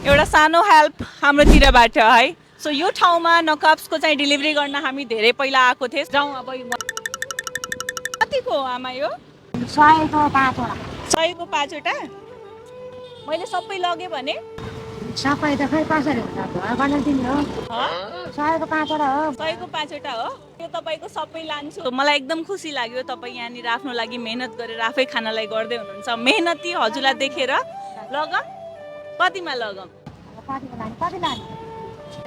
एउटा सानो हेल्प हाम्रोतिरबाट है। सो यो ठाउँमा नकाप्सको चाहिँ डेलिभरी गर्न हामी धेरै पहिला आएको थियौँ। जाउँ अब कतिको हो आमा यो? 100को 5वटा। 100को 5वटा? मैले सबै लगेँ भने सबै त खै कसरी हुन्छ घरबाट दिनु हो। 100को 5वटा हो। 100को 5वटा हो। यो तपाईँको सबै लान्छु। मलाई एकदम खुसी लाग्यो तपाईँ यहाँनिर आफ्नो लागि मेहनत गरेर आफै खानालाई गर्दै हुनुहुन्छ। मेहनती हजुरलाई देखेर लगम कतिमा लगम? कति लाने?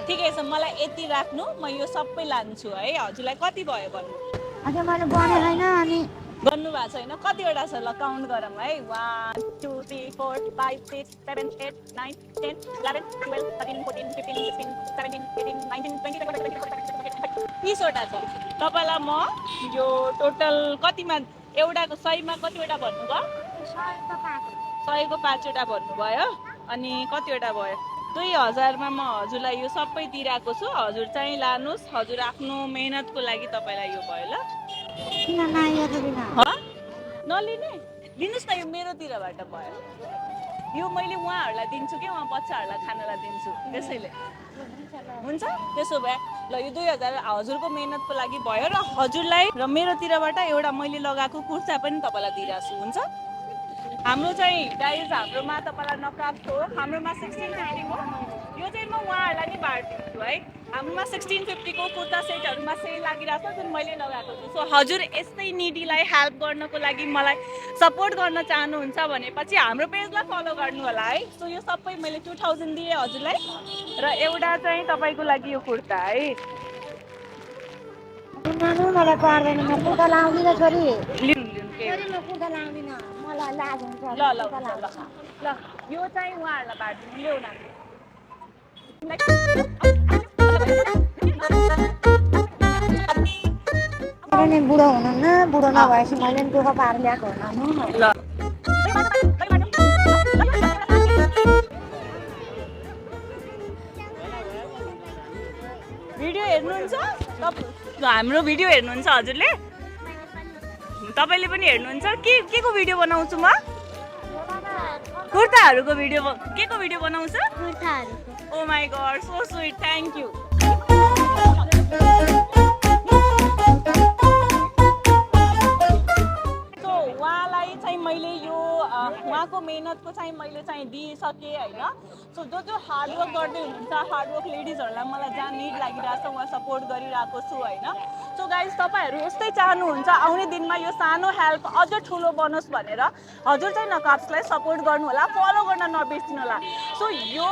ठिकै छ, मलाई यति राख्नु, म यो सबै लान्छु है। हजुरलाई कति भयो भन्नु? अझै मैले बने छैन अनि गर्नु भएको छैन? कतिवटा छ ल काउन्ट गरौँ है। 1 2 3 4 5 6 7 8 9 10 11 12 13 14 15 16 17 18 19 20 30वटा छ। तपाईँलाई म यो टोटल कतिमा एउटाको 100मा कतिवटा भन्नुभयो? 100को 5वटा भन्नुभयो। अनि कतिवटा भयो? 2000मा म हजुरलाई यो सबै दिइरहेको छु। हजुर चाहिँ लानुहोस्, हजुर आफ्नो मेहनतको लागि तपाईँलाई यो भयो ल। किन नआइयो त किन? नलिने लिनुहोस् न, यो मेरोतिरबाट भयो। यो मैले उहाँहरूलाई दिन्छु कि उहाँ बच्चाहरूलाई खानालाई दिन्छु, त्यसैले हुन्छ। त्यसो भए ल यो 2000 हजुरको मेहनतको लागि भयो र हजुरलाई र मेरोतिरबाट एउटा मैले लगाएको कुर्ता पनि तपाईँलाई दिइरहेको छु। हुन्छ। हाम्रो चाहिँ गाइज हाम्रोमा तपाईँलाई नकाप्स हो। हाम्रोमा 1650को यो चाहिँ म उहाँहरूलाई नि बाँडिदिन्छु है। हाम्रोमा 1650को कुर्ता सेटहरूमा सेल लागिरहेको छ जुन मैले लगाएको छु। सो हजुर यस्तै निडीलाई हेल्प गर्नको लागि मलाई सपोर्ट गर्न चाहनुहुन्छ भनेपछि हाम्रो पेजलाई फलो गर्नु होला है। सो यो सबै मैले 2000 दिएँ हजुरलाई र एउटा चाहिँ तपाईँको लागि यो कुर्ता है। नानु मलाई पर्दैन, म कुर्ता लाउँदिन छोरी। लिनु लिनु छोरी म कुर्ता लाउँदिन, मलाई लाज हुन्छ। ल ल हुन्छ ल ल यो चाहिँ उहाँहरूलाई बाँडिदिनु ल्याउ न। मेरो नि बुढो हुनुहुन्न, बुढो नभएपछि मैले नि दुःख पारेर ल्याएको हो नानु। ल भिडियो हेर्नुहुन्छ? हाम्रो भिडियो हेर्नुहुन्छ हजुरले? तपाईँले पनि हेर्नुहुन्छ? के को भिडियो बनाउँछु म? कुर्ताहरूको भिडियो। के को भिडियो बनाउँछ? कुर्ताहरूको। Oh my god, so sweet, thank you. So उहाँलाई चाहिँ मैले यो उहाँको मेहनतको चाहिँ मैले चाहिँ दिइसकेँ होइन। सो जो हार्डवर्क गर्दै हुनुहुन्छ, हार्डवर्क लेडिजहरूलाई मलाई जहाँ निड लागिरहेको छ उहाँ सपोर्ट गरिरहेको छु होइन। सो गाइज तपाईँहरू यस्तै चाहनुहुन्छ आउने दिनमा यो सानो हेल्प अझ ठुलो बनोस् भनेर हजुर चाहिँ नकाप्सलाई सपोर्ट गर्नु होला, फलो गर्न नबिर्सिनु होला। सो यो